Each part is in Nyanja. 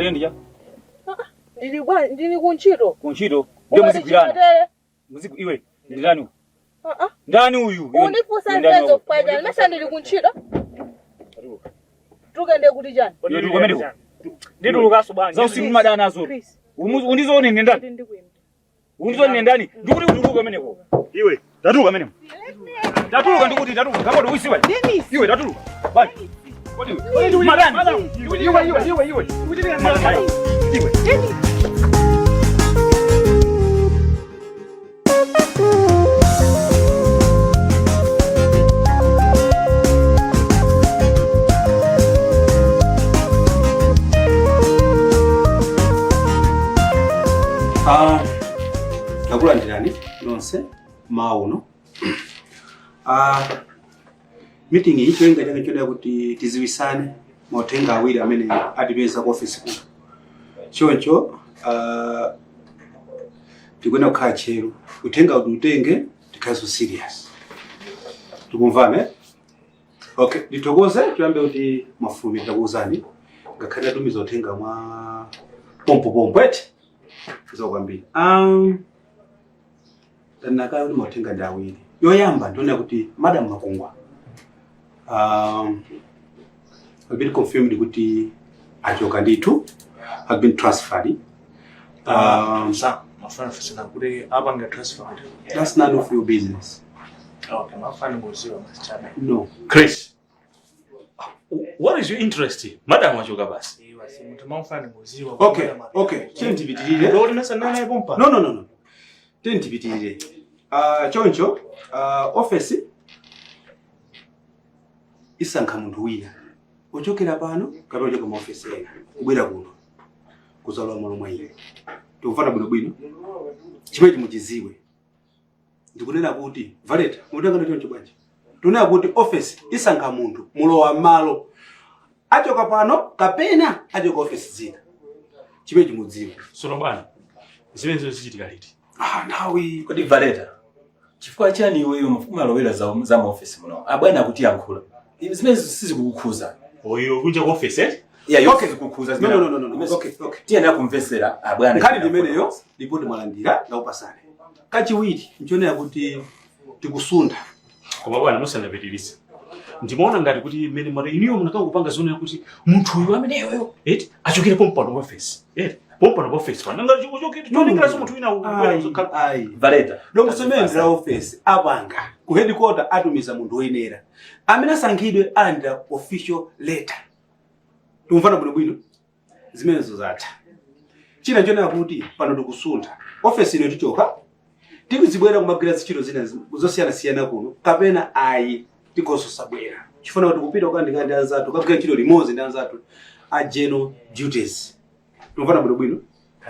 Chake ndi cha Ndili bwa ndili kuntchito. Kuntchito ndiye Ukati muzigwirana. chikatere. Muzigu iwe ndi ndani uyu? Ah ah. Ndani uyu? Iwe Undifunsa iwe ndani nzezo wako? kwaja. Mesa ndili kuntchito. Tuke ndiye kuti chani? Iwe tuluka kumeneko. Nditulukaso bwanji? Za usiku madana nazo. Chris. Undizoone ine ndani? Ndi ndikuimba. Undizoone ine ndani? Ndikuti utuluke kumeneko. Iwe. Tatuluka menemo. Tatuluka ndikuti tatuluka. Kama usiwa. Dennis. Iwe tatuluka. Bye. Kodi iwe. Madani. Iwe iwe iwe iwe. Madani. Iwe. Dennis. Ah, ndakulandirani nonse mmawa uno. Ah, meeting iyi cholinga chake nchonena kuti tiziwisane mauthenga awiri amene atipeza ku office kuno. Choncho ah, tikuyenera kukhala tcheru uthenga kuti utenge tikhalenso serious. Tikumvana eh? Okay, ndithokoze choyamba kuti mwafulumira takuuzani ngakhale tatumiza uthenga mwa pompopompo eti zikomo kwambiri. Tanena kale kuti mauthenga ndi awiri. Yoyamba ndiona kuti Madam Makungwa have been confirmed kuti achoka ndithu, have been transferred. Sir, mafana fasina kuti apanga transfer. That's none of your business. Okay, mafana ngoziwa masichabe. No. Chris, what is your interest? Madam wachoka basi. Iwa si munthu mafana ngoziwa. Okay. Tiyeni tipitirire. Ndoti mesa nana ipompa. No. Tiyeni tipitirire. Choncho, office isankha munthu wina ochokera pano kapena ochoka maofesi ena kubwera kuno kuzalowa malo mwa ine. Tikumvana bwinobwino? Chimene muchiziwe ndikunena kuti Valeta mutengana choncho bwanji, tunena kuti office isankha munthu mulowa malo achoka pano kapena achoka office zina. Chimene mudziwe. Sono bwana, zimenezo zichitika liti? Ah, nthawi. Kodi Valeta, chifukwa chani iweyo umalowera za maofesi muno? Abwana akutiyankhula. Zimenezo sizikukukhuza. Oyo kunja kwa office eh? Yeah, yo Okay. sizikukhuza No, zimene. no, no, no, no. Okay. Tiyenera kumvesera abwana. Nkhani ndimeneyo, ripoti mwalandira, ndakupasani. Kachiwiri nchonena kuti tikusuntha. Koma bwana musanapitirize. Ndimaona ngati kuti mmene mwati iniyo munakanga kupanga zonena kuti munthu uyu ameneyoyo eti achokere pompano pa office. Eti pompano pa office pano. Ngati uchokere chonekera so munthu wina ubwera kuzokhala. Ayi. Valeta. Dongosolo la office apanga ku headquarter atumiza munthu woyenera amene asankhidwe alandira official letter. Tikumvana bwinobwino? Zimenezo zatha. China nchonena kuti pano tikusuntha office ino, tichoka tikuzibwera kumagwira zintchito zina zosiyanasiyana kuno kapena ayi tikososabwera chifuna kuti kupita kukandika ndi anzathu kagwira ntchito limodzi ndi anzathu a general duties. Tikumvana bwinobwino?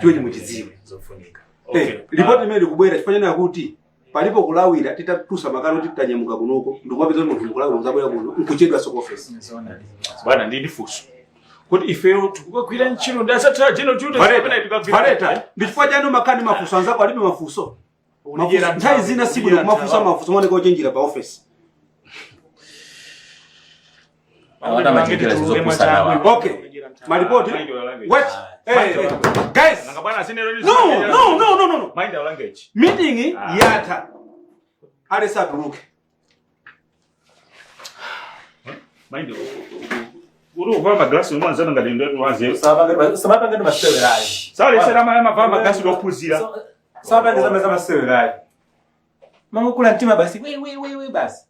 Chiwe chimuchidziwe. Zofunika. Okay. Eh, ripoti imene likubwera chifukwa chonena kuti palipo kulawira titatusa makano kuti tanyamuka kunoko ndikumapeza kuti munthu mukulawira muzabwera kuno nkuchedwa so office. Bwana ndi ndifunso. Kuti ifeyo tikukagwira ntchito ndi anzathu a general duties kapena tikagwira. Valeta, ndi chifukwa chani umakhala ndi mafunso anzako alibe mafunso? Ulidyera Mafunso- nthawi zina nthawi, sibwino ulidyera kumafunsa nthawi. mafunso maoneka ochenjera pa office. Awata machenjera zizopusana wa. Okay. Maripoti. Mind your language. Wait. Hey, hey. Guys. Nanga bwana sinero ni No. Mind your language. Meeting Ah. yatha. Alesa atuluke. Mind your Uri uva maglasi umwe ngati ndo wazeru. Samapanga ndi masewerayi. Sale sera mama mava maglasi lophunzira. Samapanga zama zamasewerayi. Mangokula mtima basi. We we we we basi.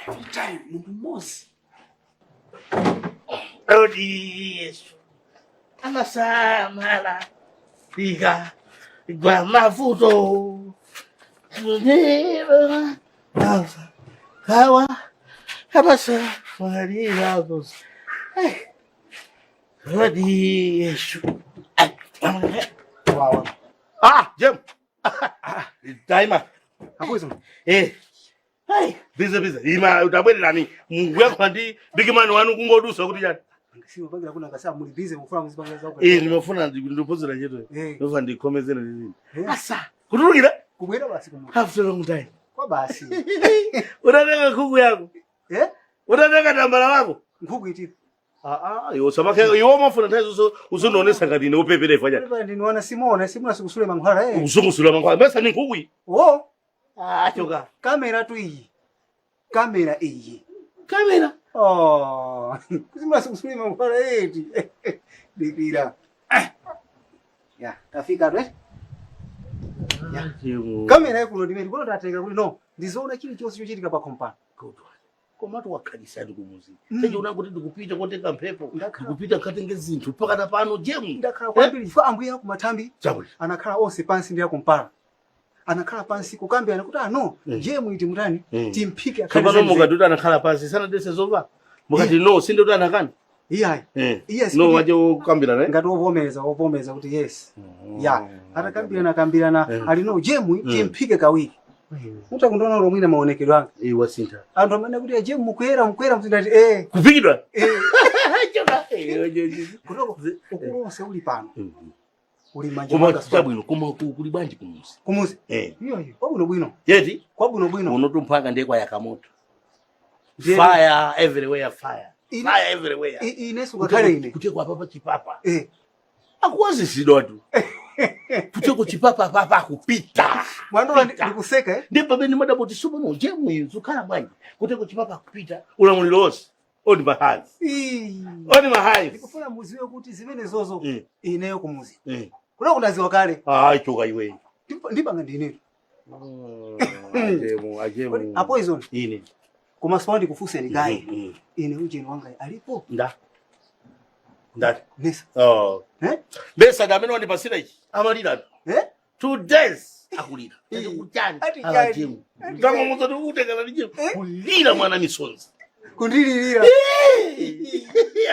Every time munthu mmodzi. Odi Yesu amasamala lika gwa mavuto kawa amasamalira Odi Yesu. Ah, Jim. Daima. Eh. Hey, busy busy. Ima utabwererani mukuyankhula ndi big man wanu kungodusa kuti chani. Eh, ndimafuna ndiphunzira ntchito. Eh. Ndofuna ndikhomezere zinthu. Eh. Asa, kutulukira Kubwera basi kumwe. after long time. Kwa basi. Utatenga nkhuku yako. Eh? Utatenga tambala wako. Nkhuku itipo. Ah ah, iwe samakhe iwe umafuna nthawi zonse uzindionesa ngati ine upepere ifa chani. Pali ndinu simona simuna sikusule mankhwala eh. Usungusulira mankhwala. Mesa ni nkhuku iyi. Wo, Ah, choka. kamera tu iyi. Kamera iyi. Kamera. Oh, simuna sikusule mankhwala eti. Dikira. Ya, tafika tu eh. Kamera yakuno ndimene kuno tatenga kuti no, ndizoona chilichonse chochitika pa kompani. Komatu wakhalisani kumuzi. Sechiona kuti ndikupita kotenga mphepo. Ndakhala. Ndikupita nkatenge zinthu pakana pano jemu. Ndakhala kwambiri chifukwa ambuye akumathambi Chabwino. anakhala onse pansi ndi akumpala. Anakhala pansi kukambirana kuti ano, jemu iti mutani timphike akhale Tsopano zenizeni. mukati kuti anakhala pansi sanadese zova. Mukati no sinde kuti anakana. Iyayi. Eh. Yes, No kuti- waje okambirana eh. Ngati wovomereza wovomereza kuti yes. Ya, atakambirana kambirana ali no jemu timphike kawiri. Mutakundiona lomwina maonekedwe anga. Iwe wasintha. Anthu amene kuti jemu mukwera mukwera mzindati eh. Kuphikidwa. Eh. Choka. Eh, Kutoko ukulu wonse uli pano. Uli manja Koma mwanga swa. chabwino koma kuli bwanji kumuzi. Kumuzi. Eh. Iyo iyo kwabwino bwino. Yeti Kwabwino bwino. unotumphanga ndiye kwayaka moto. Ndiye- Fire everywhere fire. Ine- Fire everywhere. Ineso ngakhale ine. Kuteko apapa chipapa. Eh. Akuwazisidwa tu. Kuteko chipapa papa kupita. Mwandola Pita. ndikuseka eh. Ndi pamene madaboti sopano jemu iyi zikhala bwanji. Kuteko chipapa kupita. Ulamuliro wonse. On my hands. Ii. On my hands. Ndikufuna muziwe kuti zimene zozo Eh. ineyo kumuzi. Eh. Kuno kunaziwa kale. Ah, choka iwe. Ndipanga ndineyo. Ajemu, ajemu. A Poison. Ine. Koma swa ndikufunseni kaye. Mm, mm. Ine ujeni wanga alipo. Nda. Ndati. Nesa. Oh. Eh? Besa ndi amene wandipasira ichi. Amalira. Eh? 2 days akulira. Eh. Kuchani. Ati chani. Alajemu. Tango muzoti utekana ndi jemu. Eh? Kulira mwana misonzi. Kundililira.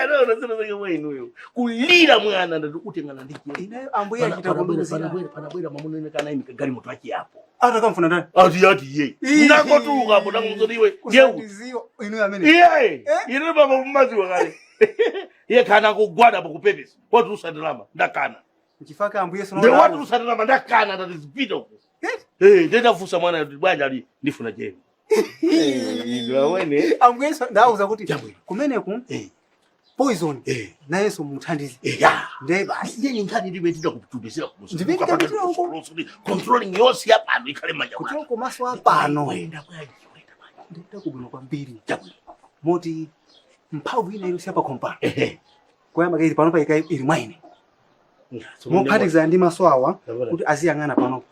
Anaona zina zake mwa inuyo. Kulira mwana ndati utengana ndi jemu. Ineyo ambuye achita kunduzira. Panabwera panabwera mwamuna ine kana imi kagari moto achi apo. Atakamfuna ndani? Ati ati ye. Ii. Ndangotuluka apo ndangomuzoti iwe. Jewu. Kusandiziwa ineyo amene. Iye. Ine baba mumaziwa kale. Iye kana kugwada apo kupepesa. Watu ndalama ndakana. Nchifaka ambuye sono. Ndi watu ndalama ndakana ndati zipita uko. Eh, ndafusa mwana kuti bwanja ali ndifuna jemu. Eh, wawene. Ambuye so ndauza kuti Chabwino. kumeneku Eh, Poison eh. nayenso muthandize. Eh, ya. Ndiye basi. Ndiye nkhani ndimene tidakutumizira kumuzi. Ndimene tidapitira uko. Controlling yonse yapano ikhale manja mwako. Kutoko maso apano. Wenda bwanji, wenda bwanji. Ndakubwino kwambiri. Chabwino. Moti mphamvu ina iliyonse pa kompani. Ehe. Koyamba kaili pano paika ili mwaine. Mophatikiza ndi maso awa kuti aziyang'ana panopo.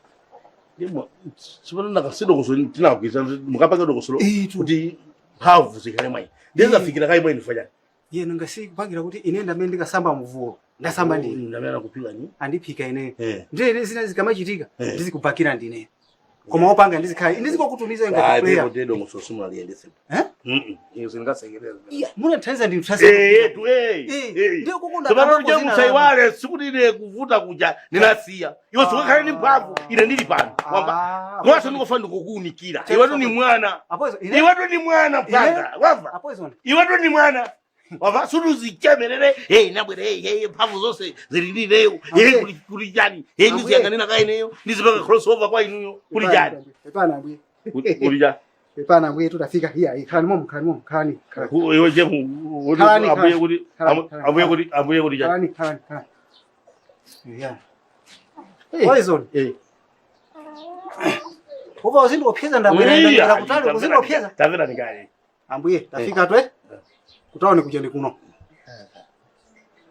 Sipano nakasidokoso tinakuiza mukapanga dokosolo Itu. kuti mphamvu zikhale mwayi. Ndiye zafikira kayi mwayi ndifanya. Iye nanga sikupangira kuti ine ndamene ndikasamba mvuwo. Ndasamba ndine. Ndamene anakupika ni. Andiphika ineyo. Eh. Ndiye ine zina zikamachitika Eh. ndizikupakira ndine. Koma opanga ndizikhala ndizikokutumiza Ah, ngati ndipo player. ndiye dokoso simunaliyendetse. Eh? Mhm. Iyo singasekereza. Iya, munathandiza ndi trust. Eh, yetu eh. Eh, Eh. ndiye kukunda Tsopano kambo nje zina musaiwale sikuti ine kuvuta kuja ninasiya. Iwe sikukhale ndi mphamvu ine ndili pano. Kwamba Ah, komanso ndikufuna ndikukuunikira. Iwetu ni mwana. A Poison ine Iwetu ni mwana mpanga. Wamva? A Poison. Iwetu ni mwana. Wamva sutuzichemerere. Hey nabwere hey hey mphamvu zonse zili ndineyo. Hey Ambuye. kuli kuli chani. Hey Ambuye. ndiziyang'anira ka ineyo. Ndizipanga crossover kwa inuyo. Kuli chani. Epana ambuye. Kuli chani. Epana ambuye tutafika hiya. Khalani momo, khalani momo, khalani. Khalani. Iwe je Khalani, ambuye kuti khalani, khalani. ambuye kuti ambuye kuti chani. Khalani, khalani, khalani. Yeah. Poison. Eh. Uva uzindopyeza ndabwera ndabwera kutali uzindopyeza. Tamvera ndikale. Ambuye tafika twe. Kutaone kuja ndi kuno.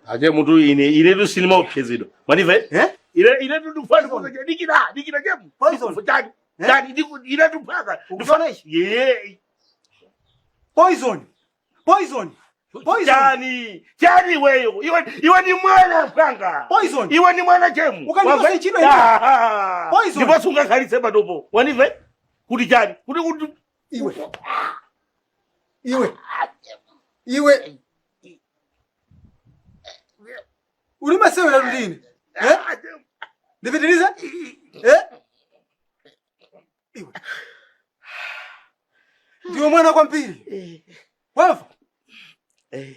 Aje mutu ine ine tu sinima upyezedwa. Maniva eh? Eh? Ine ine tu ndikufana kuza dikira dikira jemu. Poison. Chani. Eh? Chani diku ine tu paka. Ukufana ichi? Ye. Poison. Poison. Poison. Chani. Chani weyo. Iwe iwe ni mwana mpanga. Poison. Iwe ni mwana jemu. Ukandipasa Wamva? ichino ine. Ah. Poison. Ndipo sungakhalitse panopo. Waniva? eh? Kuti chani? Kuti kuti Iwe. Iwe. Iwe. Uli masewera ndini? Eh? Ndipitirize? Eh? Iwe. Ndiwe mwana kwambiri. Wamva? Eh.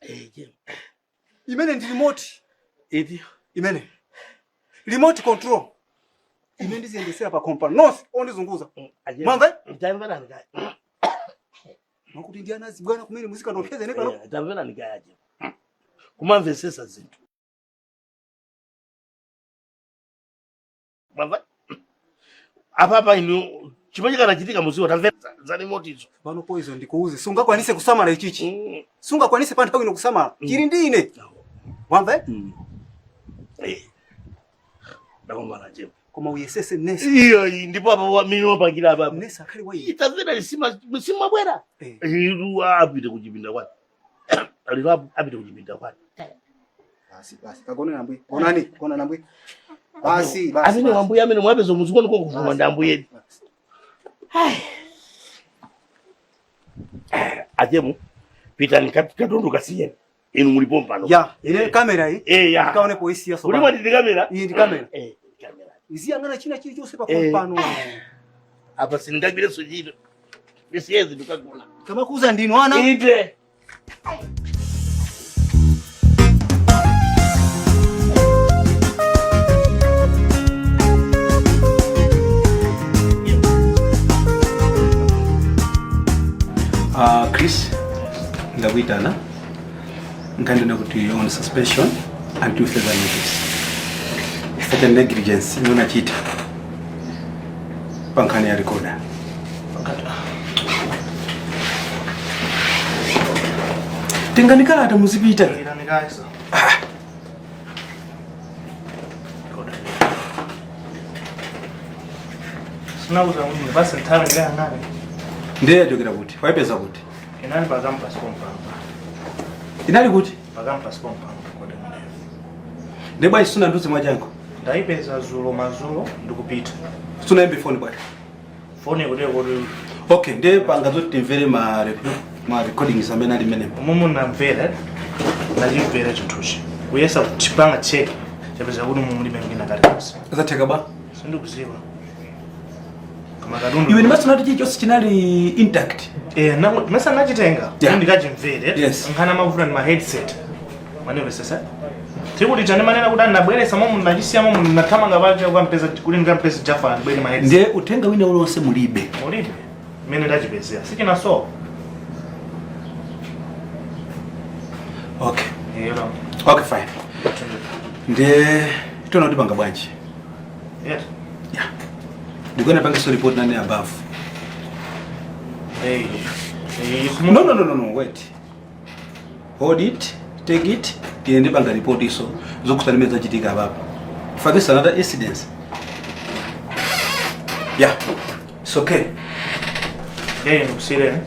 Eh, jemu. Imene ndi remote. Iti. Imene. Remote control. Ine ndiziyendesera pa company. Nonse ondizunguza. Mwamva? Tamvera ndikale. Makuti ndi anazi bwana kumene muzika ndopyeza ine pano. Tamvera ndikayaje. Kumamvesesa zinthu. Baba apapa inu chimene chikanachitika muziwa tamvera za remote-izo. Pano poison ndikuuze sungakwanise kusamala ichichi. Sungakwanise pa nthawi ino kusamala. Chili ndi ine. Wamva? Ndakumbana chemo. Koma uyesese nesi. Iyo ndipo apa mimi wapangira apa. Nesi akhali wa iye. Tamvera sima bwera. Iru apite kuchipinda kwani. Aliro apite kuchipinda kwani. Basi basi kagone nambwe. Gonani, gona nambwe. Basi basi. Amene wambuya amene mwapezo muzikoni kokuvuma ndi ambuye. Hai. Achemu pitani katundu kasiyeni. Inu mulipo pano. Ya, ine kamera iyi. Ya. Ikaone polisi ya Kuli mwati ndi kamera? Iyi ndi kamera. Kamera. Iziyang'ana china chilichonse pa pano. Apa sindingagwirenso ntchito. Ndisiyezi ndikagona. Kama kuuza ndinu ana. Ite. Chris, ndakuitana nkandiona kuti on suspension until further notice. Certain negligence imene unachita pa nkhani ya recorder. Tengani kalata muzipita. Sinauza mwini basi nthawi ndikayang'ane. Ndiye yachokera kuti? Waipeza kuti? Inali pa campus compound. Inali kuti? Pa campus compound kodi mwenyewe. Ndiye bwanji sunandiuze mwachangu? Ndayipeza zulo mazulo ndikupita. Sunayimbe foni bwana? Foni kuti kuti. Okay, ndiye panga zoti timvere ma recordings amene ali mmenemo. Mumu namvera ndachimvera chinthuchi. Kuyesa kuchipanga check chapeza kuti mumu mulibe mkina kalikonse. Zatheka ba? Sindikuziwa. Kama katundu. Iwe ndimasunati chilichonse chinali intact. Mesa nachitenga. Yeah. Ndikachimvere. Yes. Nkhana mavuta ndi ma headset. Manevesesa. Tikuti chane manena kuti andabweresa momu ndachisiya momu nathamanga paja kukampeza kuti ndikampeza Jaffa andibwere ma headset. Ndiye uthenga wina uliwonse mulibe. Mulibe. Mene ndachipezera. Sichinasowa. Okay. Yeah. Okay, fine. Ndiye tiona kuti panga bwanji. Yes. Yeah. Ndikuona pange report nane above. Hey. No, wait. Hold it, take it, tiende panga report iso zokusana meza zachitika apapo. For this another incident. Yeah. It's okay. Hey, ndikusiyire.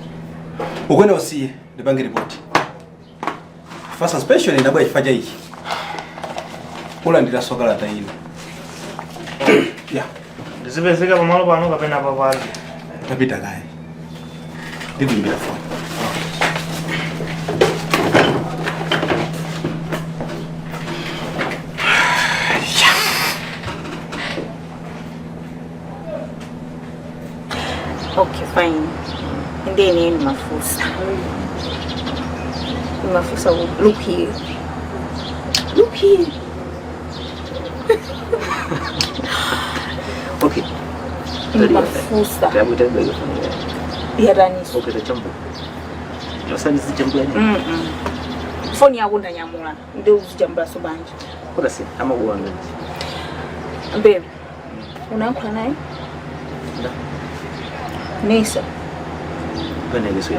Ukwenda usiye ndipange report. For suspension ndabwa chifukwa cha ichi. Ulandira soka la taina. Yeah. Ndizipezeka pamalo pano kapena papazi. Tapita kaye. Ndikuimbira phone. Okay, fine. Ndeni ni mafusa. Mafusa, look here. Look here. Okay. Mafusa. Yaraniso. Okay, tachambula. Osanizi jambula ni. Foni yako ndanyamula. Ndio uzijambula sobanje. Kora si ama kuwanga. Babe. Unayankhula naye? Nda. Nisa. Pane leswe.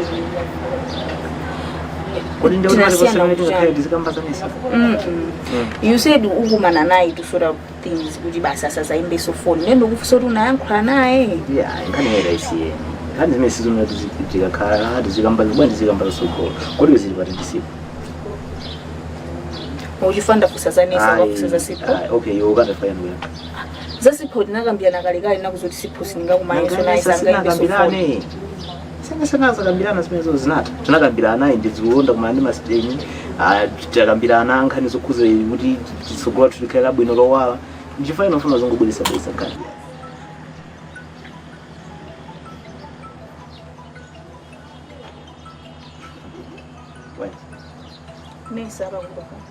Kodi ndio unalikosa You said ukumana naye to sort out things kuti basa sasa imbe so phone. Nendo kufusa kuti unayankhula naye. Yeah, nkhani yera isiye. Nkhani zimene sizona tikakhala tizikamba bwanji zikamba sokolo. Kodi zili pati ndisipo. Uchifanda kusaza Nisa kwa kusaza sipho. Okay, iwe ukatafaya nduya. Zasipho tinakambiyana kalekale nakuzoti sipho sindingakumayeso naye sanga imbe so phone. Sinakambirana zimenezo zinatha. Tinakambirana ndiziwonda kumana ndi masiteni. Takambirana nkhani zokhuza kuti titsogolo tulikhala bwino lowala. Ndichifukwa inofuna zongobweresa bweresa nkhani. Nisa apa kumba phone.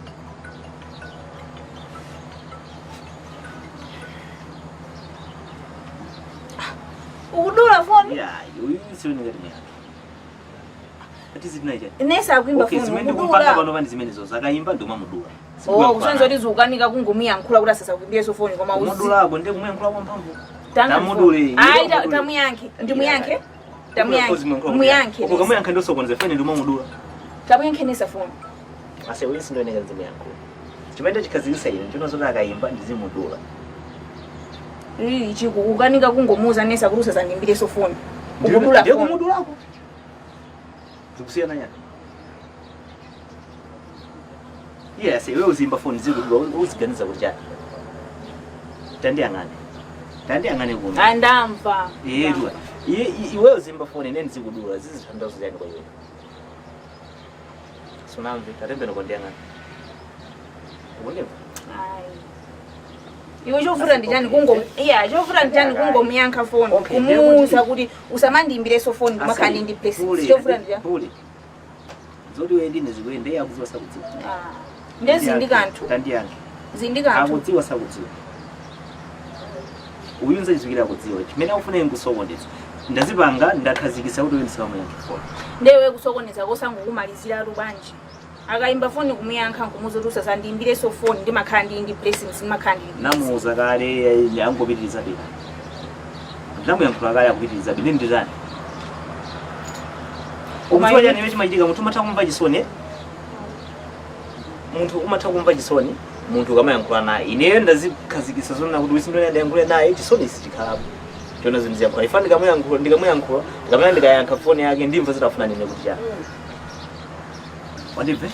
Ukudula phone? Yeah, uyu siwini ngati ni yake. Ati zitinayi chani? Nesa akuimba Okay, foni zimene ndikumpanga ukudula. pano pani zimenezo akayimba ndikumamudula. Oh, kusonyeza kuti zikukanika kungomuyankhula kuti asasakuimbireso foni koma uzi. Kumudulako ndiye kumuyankhula kwa mphamvu. Tanga Tamudule. foni. Ayi, tamuyankhe. Ndimuyankhe. Tamuyankhe. Muyankhe. Nesa. Ukamuyankha ndiosokoneza foni ndimamudula. Tamuyankhe nesa foni. Ase uyu sindoyeneka ndizimuyankhula. Chimene chikhazikitsa ine ndinozoti akayimba ndizimudula. Lili chikukanika kungomuuza nesa kuti usazandimbireso foni. Ukudula Ndiye foni. kumudulako. Zikusiyana nyani? Yes, iwe uzimba foni zikudula uziganiza kuti chani. Tandiyang'ane. Tandiyang'ane kuno. Andamva. Yedwa. Iwe uzimba foni ine ndizikudula zizithandazo chani kwa iwe. Sunamve tatembeni kondiyang'ana. Ukundimva? Ayi. Iwe chovuta ndi chani kungo iya chovuta ndi chani kungomuyankha foni Okay, kumuuza kuti usamandiyimbireso foni ndimakhala ndi blessings chovuta ndi chani. Pule. Zoti iwe ndine zikuyende iye akudziwa sakudziwa. Ah. Ndezi ndi kanthu. Tandiyankhe. Zindi kanthu. Akudziwa sakudziwa. Uyu nzachizwikira akudziwa. Chimene akufuna ine kusokoneza. Ndazipanga ndakhazikitsa kuti uyu ndisamamuyankhe foni. Ndewe kusokoneza kosangokumaliziratu bwanji. Akayimba foni kumuyankha nkumuuza kuti usazandiyimbireso foni ndimakhala ndi blessings ndimakhala ndi Namuuza kale angopitiriza bina. Ndamuyankhula kale akupitiriza bina nditani. Ukudziwa chani chimene chimachitika munthu umatha kumva chisoni eh? Munthu umatha kumva chisoni munthu ukamayankhula naye. Ineyo ndazikhazikitsa zonena kuti uyu ndiyankhule naye chisoni sichikhalapo. Chona zinthu ziyankhula. Ifa ndikamuyankhula ndikamuyankhula ndikamene ndikayankha foni yake ndimva zitafuna nene kuti chani. Wandimve?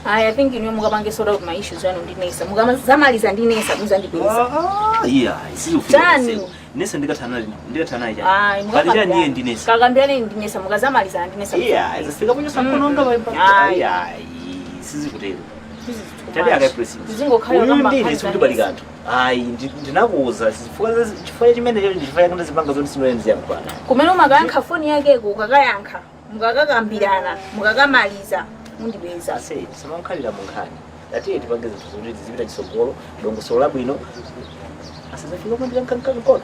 Ayi, I think inuyo mukapange sort out ma issues anu ndi Nesa. Mukamazamaliza ndi Nesa muzandipeza. Iya, Chani? Nesa ndikathana ndikathana Ayi, chani. Pali chani mukakambirana. iye ndi Nesa. Kakambirane ndi Nesa mukazamaliza ndi Nesa. Iya, zafika ponyo sakononga Ayi. Iya, sizikutero. This is too Tadi much. akayipresi. Zingokhala Uyu kamba ndine nkhani za sikuti pali Nesa. kanthu. Ayi, ndinakuwuza chifukwa chifukwa chimene chacho ndi chifukwa chake ndazipanga zoti sinoyenzi ziyankhulana. Kumene umakayankha foni yakeko ukakayankha mukakakambirana mukakamaliza mundipeza. Ase, samankhalira mu nkhani. Atiye tipange zinthu zoti zizipita chitsogolo, dongosolo labwino. Asazafika kwandira nkankankono.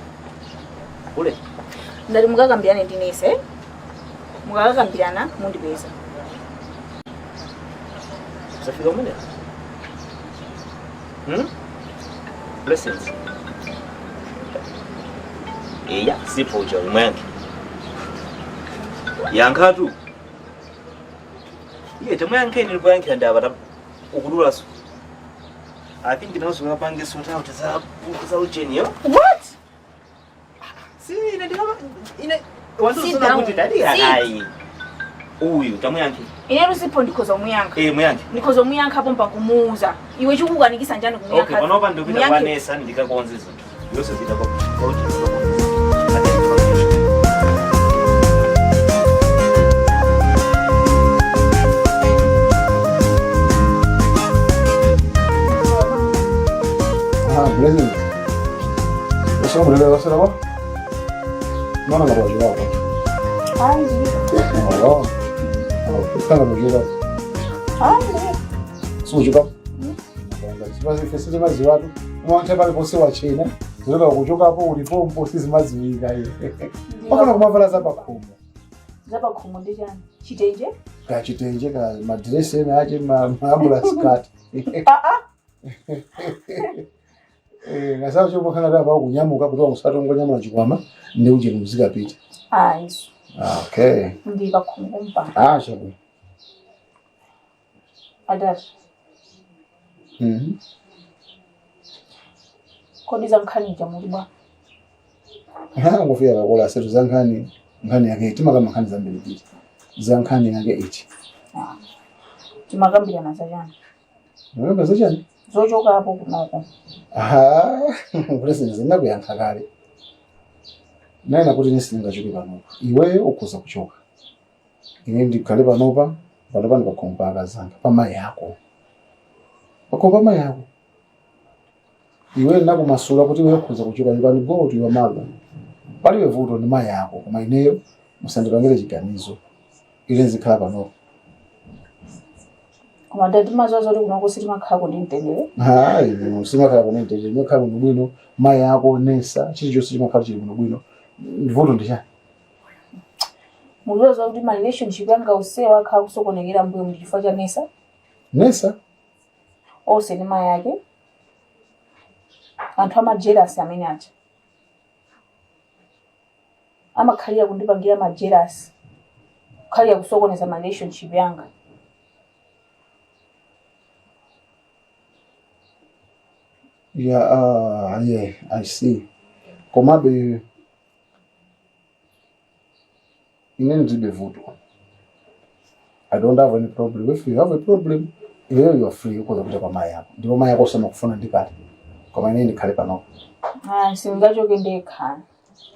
Ule. Ndati mukakambirane ndi Nesa eh? Mukakakambirana mundipeza. Zafika kumene? Hmm? Blessings. Eya, sipho uja umuyankhe. Yankhatu. Iye tamuyankheni ndikuyankhira ndaba ta ukudulaso. I think nawonso kapange sort out za za ucheniyo. What? Si ine ndikama ine Sit wandozona down. kuti dadi Sit. ayi. Uyu tamuyankhe. Inetu sipho ndikhoza umuyankha. Eh muyankhe. Ndikhoza umuyankhapo mpakumuuza. Iwe chikukanikisa njani kumuyankha? Okay, panopa ndikupita kwa Muyankhe. Nesa ndikakonze zinthu. Yonse pita kwa kwa ucheni. Ah, blessings. Usomulele wasela ba? Mwana ngati wachilapa. Oh. Ukanga muchira. Suchuka. Simazi fesi maziwatu. Mwanthe pali pose wachena. Ziloka kuchokapo ulipompo sizimaziwika iye. Pafana kumavala zapakhomo. Zapakhomo ndi chani? Chitenje? Ka chitenje ka madresi ena ache ma ambulance cut. Eh, ngasawo chomwe kana pa kunyamuka kuti usatongonyamula chikwama ndi uje muzikapita. Ayi, isu. Ah, okay. Ndi pakhomo kumpanda. Ah, chabwino. Adati. Mhm. Kodi za nkhani jamuli bwa. Ngofika kakola setu za nkhani nkhani yake iti makama nkhani zambiri titi. Za nkhani yake iti. Timakambirana za chani? Remember zachani? Zochokapo kunoko. Aha, president zinakuyankha kale. Nena kuti ine sindingachoke panopa. Iweyo ukhoza kuchoka. Ine ndikhale panopa, panopa ndipakhomo pa akazanga, pa mayi ako. Pakhomo pa mayi ako. Iwe nakumasula kuti iwe ukhoza kuchoka, you can go to your mother. Palibe vuto ndi mayi ako, koma ineyo musandipangire chiganizo. Ine ndizikhala panopa. Koma ndati mazuwa zoti kunoko sitimakhala kuti mtendere. Hayi, simakhala kuno mtendere, ndimakhala kuno bwino, mayi ako nesa, chilichonse chimakhala chili kuno bwino. Vuto ndi chani? Mukudziwa kuti ma relationship yanga usewa akhala kusokonekera mbuyo mu chifukwa cha Nesa. Nesa? Onse ndi mayi ake. Anthu ama jealous amene aja. Amakhalira kundipangira ma jealous. Kukhalira kusokoneza ma relationship yanga. Yeah, yeah, I see. Komabe ine ndilibe vuto. I don't have any problem. If you have a problem, iweyo you are free, ukhoza kupita kwa mayi ako. Ndipo mayi ako samakufuna ndikati. Koma ine ndikhale panopo. Ah, singachoke ndekha.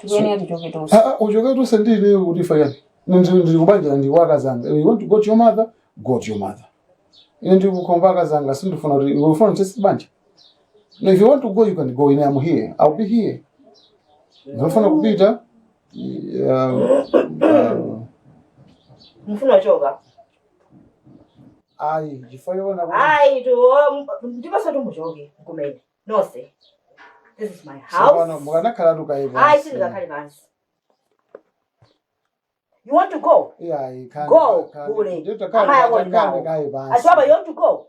Tikuyenera tichoke tonse. Ah, ah, uchoke tonse ndi ineyo kuti ifa yani. Ndili kubanja ndi wakazanga. You want to go to your mother? Go to your mother. Ine ndili kukhomba akazanga, sindifuna kuti iwe ufuna test banja. No, if you want to go, you can go. Ine I'm here. I'll be here. Ndifuna kupita. Mufuna choka. Ayi, chifukwa yoona kuti Ayi tu ndipaso tumuchoke kumene. Nonse. This is my house. Tsopano mukanakhala tukaye Ayi, sindingakhale pansi. You want to go? Yeah, can Go, Bule. Amaya ako nawo. kaye pansi. Achwaba, you want to go?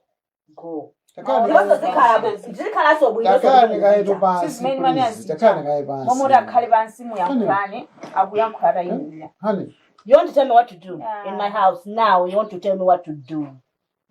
Go. Takani Ndipaso zikhala zikhala bwino. Takani kaye tu pansi. Sizimene mane Please. Takani kaye pansi. Momwe akhale pansi muyankhulane, akuyankhula atayimirira. Honey. You want to tell me what to do in my house now? You want to tell me what to do?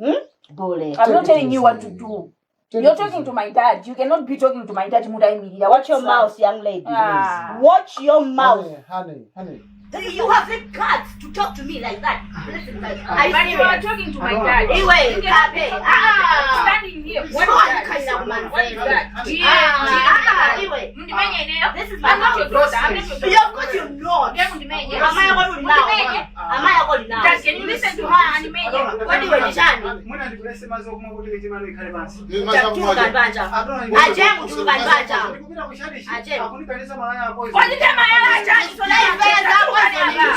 Hmm? Bule. I'm not telling you what to do. You're talking to my dad. You cannot be talking to my dad mutayimirira. Watch your mouth, young lady. Ah. Watch your mouth. Honey, honey. You have the guts to talk to me like that. Listen, like, are you But you are serious? talking to my dad. Iwe, You cannot be kabe. talking to my dad. Ah. Standing here. What So is that? you What is that? Ah, Yeah, iwe. Mundimenye ineyo. This is my I'm not your house. daughter. I'm not your daughter. Yeah, of course you're not. Ndiye mundimenye. Amaya kwali now. Mundimenye. Amaya kwali now. Dad, can you listen to her andimenye? Kwani iwe ndishani? Mwina ndikulese mazi okumwa kuti mitima ikhale pansi. Tuluka banja. Ajengu tuluka banja. Ajengu. Akunikanisa malaya ako. Kwani tema yala chani Ifeyo zako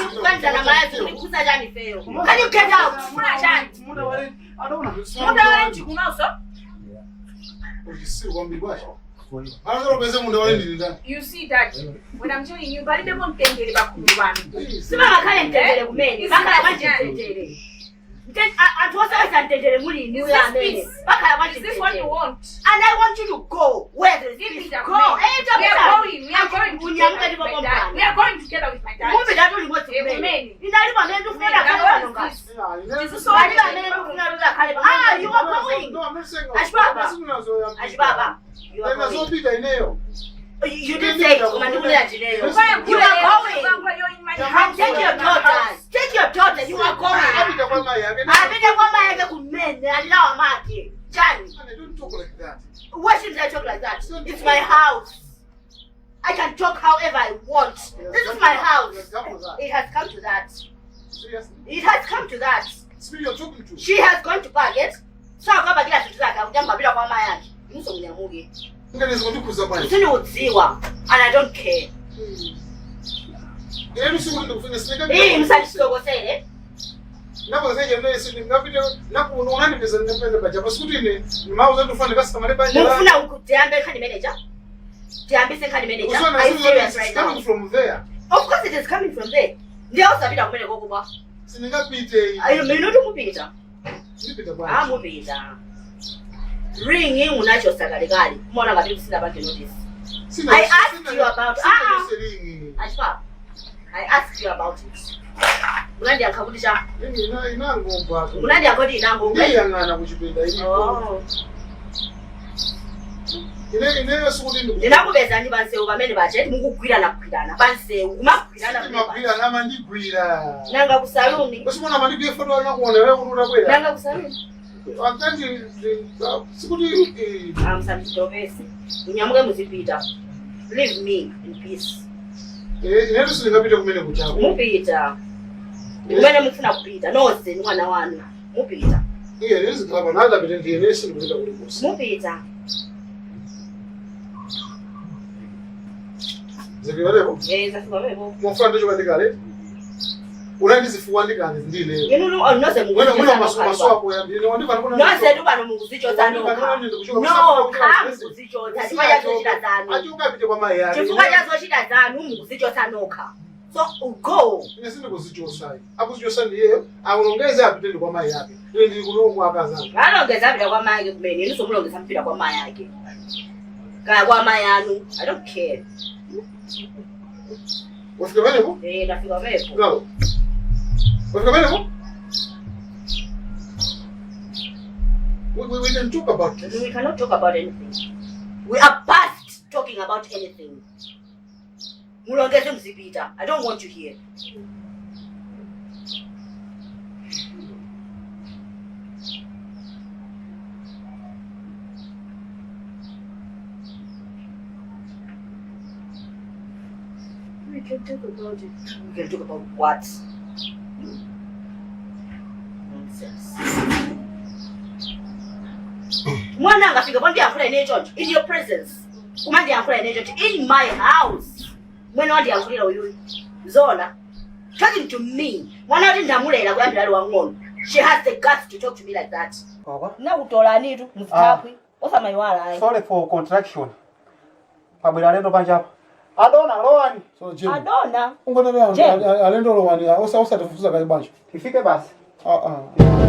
zikukanza na malaya zikukuza chani feyo. Can you get out? Muna chani. Muda wale adona. Muda wale nchikunoso. You see that when I'm telling you, palibe mtendere bakulu banu. Sibangakhale mtendere kumene. Is Bakhala this kwanje mtendere. Anthu oseweza mtendere muli Is inu this amene. peace? Bakhala kwanje Is this what you want? And I want you to go where there is Give peace. me that Go. man. Eh, We are tapita. going. We are going Unyamuka together ndipo with my dad. kompani. We are going together with my dad. Mupita tuli limodzi Eh, kumene. kumene. Inali pamene tikufuna khale pano ngati. Pali pamene tikufuna kuti akhale pano. Ah, you are going. Achibaba. Achibaba. You are going. You didn't say it, koma ndikunena ndineyo. You are going. And take your daughter. Take your daughter. You are going. Apite kwa mai ake kumene alilawa make. Chani. Why should I talk like that? It's my house. I can talk however I want. This is my house. It has come to that. It has come to that. She has gone to park it. So akabakira zinthu zake akujamba kwa mai ake. Musomunyamuke. Sindikudziwa and I don't care. Eh, musandisokosere. Mufuna tiyambe nkhani manager? Tiyambise nkhani manager? Are you serious right now? Of course it is coming from there. Ndiye usapita kumene kokuba. Ayo minutu mupita. Ah, mupita. Ring unacho kalekale. Mona ngati kusina bank notice. I asked you about Achpa. I asked you about it. Unandiyankha kuti cha? Unandiyankha kuti inangomba. Ndiyang'ana kuchipinda ilipo. Oh. Ineyo sikuti Ndinakupezani pansewu pamene pacheti mukugwirana kugwirana pansewu kumagwirana ndimagwira amandigwira. Nanga kusaluni. Usimona amandigwira foto anakuona wewe kuti utabwera. Nanga kusaluni. Akati sikuti Musanditopese. Munyamuke muzipita. Leave me in peace. Ineyo sindingapite kumene kuchako. Mupita. Kumene mufuna kupita nonse ni mwana wanu. Mupita. Iye ndizikhala pano adapite ndiye ineyo sindikupita kulikonse. Mupita. Zifika lepo? Eh, zafika lepo. Mufuna ndicho ndikale. Unandizifukwa ndikale ndine. Inu nonse Mwena mwena maso ako yambiri wandipano kuna. Nonse tu pano mukuzichotsa nokha. Nokha mukuzichotsa chifukwa cha zochita zanu. Achoka apite kwa mai yake. Chifukwa cha zochita zanu mukuzichotsa nokha. So go. Ine sindikuzichosayi. Akuzichosa ndiyeyo, akulongeze apite ndi kwa mayi ake. Ine ndili kuno kwa akazanga. Alongeza apita kwa mayi ake kumene, inu somulongeza mpita kwa mayi ake. Kaya kwa mayi anu, I don't care. Wafika pamenepo? Eh, ndafika pamenepo. Ngalo. Wafika pamenepo? We can talk about this. We cannot talk about anything. We are past talking about anything. Mulongeze mzipita. I don't want you here. We can talk about it. We can talk about what? Nonsense. Mwana angafika kwandiyankhula ine choncho in your presence. Kumandiyankhula ine choncho in my house. Mwene wandiyankhulira uyuyu. Zona. Talking to me. Mwana wati ndamulera kuyambira ali wang'ono. She has the guts to talk to me like that. Baba. Nakutolanitu mzitapwi. Osamayiwala ayi. Sorry for contraction. Pabwera alendo panja apa. Adona lowani. So Jim. Adona. Ungonera Jim. alendo lowani osatifufuza kali bwanji. Tifike basi. Ah ah.